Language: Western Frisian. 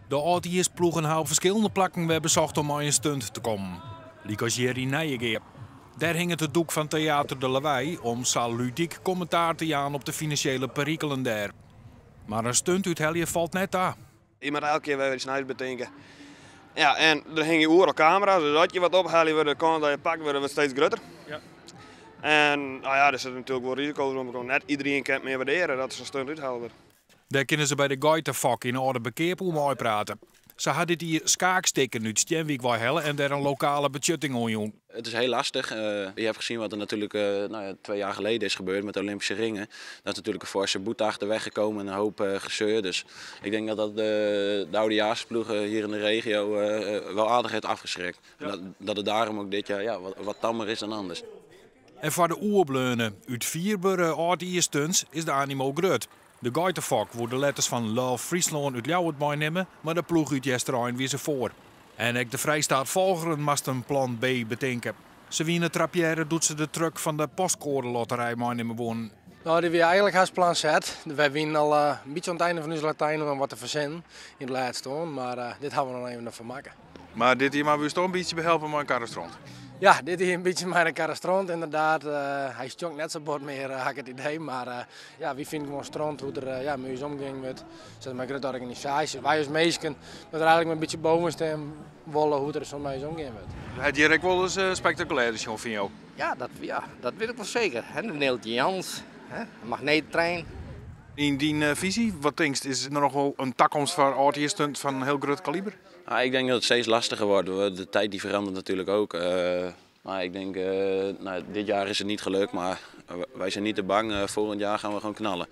De âldjiersploegen ha op ferskillende plakken wer besocht om mei in stunt te kommen. Lykas hjir yn Nijegea. Dêr hinget it doek fan Theater De Lawei om sa ludyk kommentaar te jaan op de finansjele perikelen dêr. Mar in stunt úthelje falt net ta. Je moatte elke kear wer iets nijs betinke. Ja, en der hingje oeral kamera's, dus as je wat ophelje, wurde de kâns dat je pakt wurde wurdt steeds grutter. En nou ja, der sitte natuerlik wol risiko's oan. Net iderien kin it mear wurdearje dat der sa'n stunt úthelle wurdt. Dêr kinne se by de Geitefok yn Aldeberkeap oer meiprate. Se ha dit jier skaakstikken út Stienwyk weihelle en dêr in lokale betsjutting oan jûn. Het is heel lastig. Je hebt gezien wat er natuurlijk nou ja, 2 jaar geleden is gebeurd met de Olympische ringen. Daar is natuurlijk een forse boete achterweg gekomen en een hoop gezeur. Dus ik denk dat dat de oudejaarsploegen hier in de regio wel aardig heeft afgeschrikt. En dat het daarom ook dit jaar, ja, wat tammer is dan anders. En foar de oerbleaune útfierbere âldjiersstunts is de animo grut. De Geitefok woe de letters fan Love Fryslân út Ljouwert meinimme, mar de ploech út Easterein wie se foar. En ek de Vrijstaat Folgeren moast in plan B betinke. Se wiene trapearre doe't se de truck fan de postkoadelotterij meinimme woene. Nou, dy wie eigentlik hast plan Z. Wy wiene al in bytsje oan it ein fan ús Latijn om wat te fersinnen yn it lêste oan, mar dit ha we noch even foar makke. Mar dit jier moatte we ús dochs in bytsje behelpe mei in karrestront? Ja, dit jier in bytsje mei in karrestront ynderdaad. Hy stjonkt net sa bot mear, ha ik it idee. Mar ja, wy fine gewoan stront hoe't der, ja, mei ús omgien wurdt. Sis mar grutte organisaasje. Wy as minsken dat der eigentlik in bytsje boven stean wolle hoe't der sa mei ús omgien wurdt. Hat hjir ek wol ris spektakulêr sjoen, fine jo? Ja, dat wit ik wol seker. Hè, de Neeltje Jans, hè, de magneettrein. Yn dyn fisy, wat tinkst, is der noch wol in takomst foar âldjiersstunt fan in hiel grut kaliber? Nou, ik denk dat het steeds lastiger wordt. De tijd die verandert natuurlijk ook. Maar ik denk, nou, dit jaar is het niet gelukt, maar wij zijn niet te bang. Volgend jaar gaan we gewoon knallen.